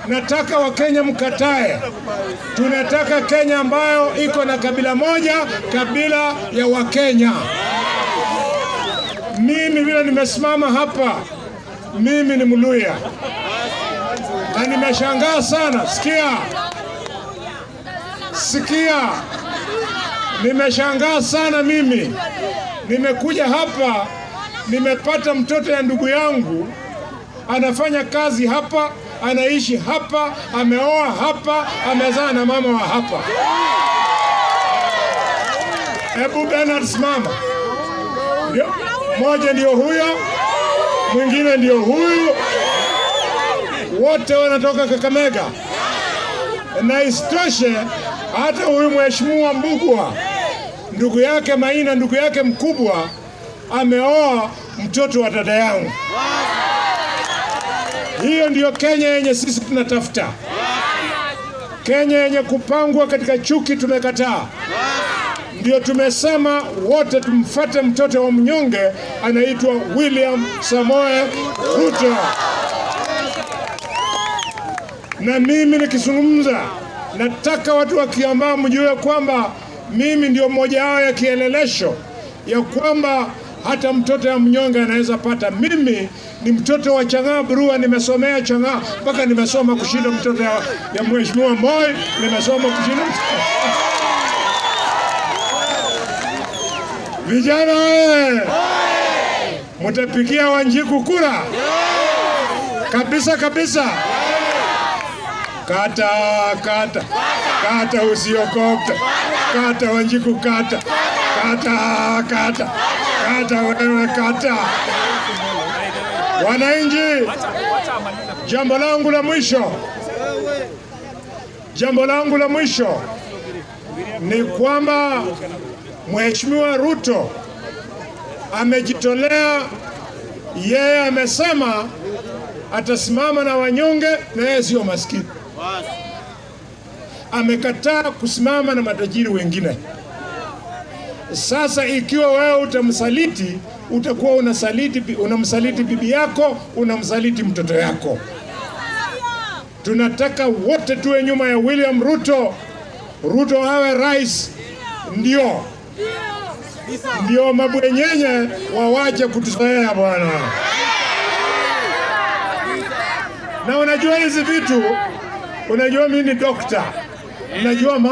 Nataka Wakenya mkatae. Tunataka Kenya ambayo iko na kabila moja, kabila ya Wakenya. Mimi vile nimesimama hapa, mimi ni Mluhya na nimeshangaa sana. Sikia, sikia, nimeshangaa sana mimi. Nimekuja hapa, nimepata mtoto ya ndugu yangu anafanya kazi hapa, anaishi hapa, ameoa hapa, amezaa na mama wa hapa. Hebu Bernard simama. Ndio, moja ndio huyo, mwingine ndio huyu, wote wanatoka Kakamega. Na isitoshe hata huyu mheshimiwa Mbugua, ndugu yake Maina, ndugu yake mkubwa, ameoa mtoto wa dada yangu. Hiyo ndiyo Kenya yenye sisi tunatafuta. Kenya yenye kupangwa katika chuki tumekataa. Ndio tumesema wote tumfuate mtoto wa mnyonge anaitwa William Samoei Ruto. Na mimi nikizungumza, nataka watu wa Kiambaa mjue kwamba mimi ndio mmoja wao ya kielelesho ya kwamba hata mtoto ya mnyonge anaweza pata. Mimi ni mtoto wa Chang'aa Brua, nimesomea Chang'aa mpaka nimesoma kushinda mtoto ya Mheshimiwa Moi, nimesoma kushinda. Vijana oye! Mutapigia Wanjiku kura kabisa kabisa. Kata kata kata, usiogope. Kata Wanjiku, kata kata kata kata, wewe kata. Wananchi, jambo langu la mwisho, jambo langu la mwisho ni kwamba Mheshimiwa Ruto amejitolea, yeye amesema atasimama na wanyonge, na yeye sio maskini. Amekataa kusimama na matajiri wengine. Sasa ikiwa wewe utamsaliti, utakuwa unamsaliti bibi yako, unamsaliti mtoto yako. Tunataka wote tuwe nyuma ya William Ruto. Ruto awe rais, ndio mabwenyenye wawache kutuzoea bwana. Na unajua hizi vitu, unajua mimi ni dokta, najua mambo.